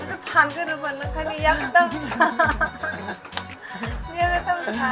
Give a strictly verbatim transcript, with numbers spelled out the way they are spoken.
Itu phan ke rupa nang kani yak tam sa. Yak tam sa.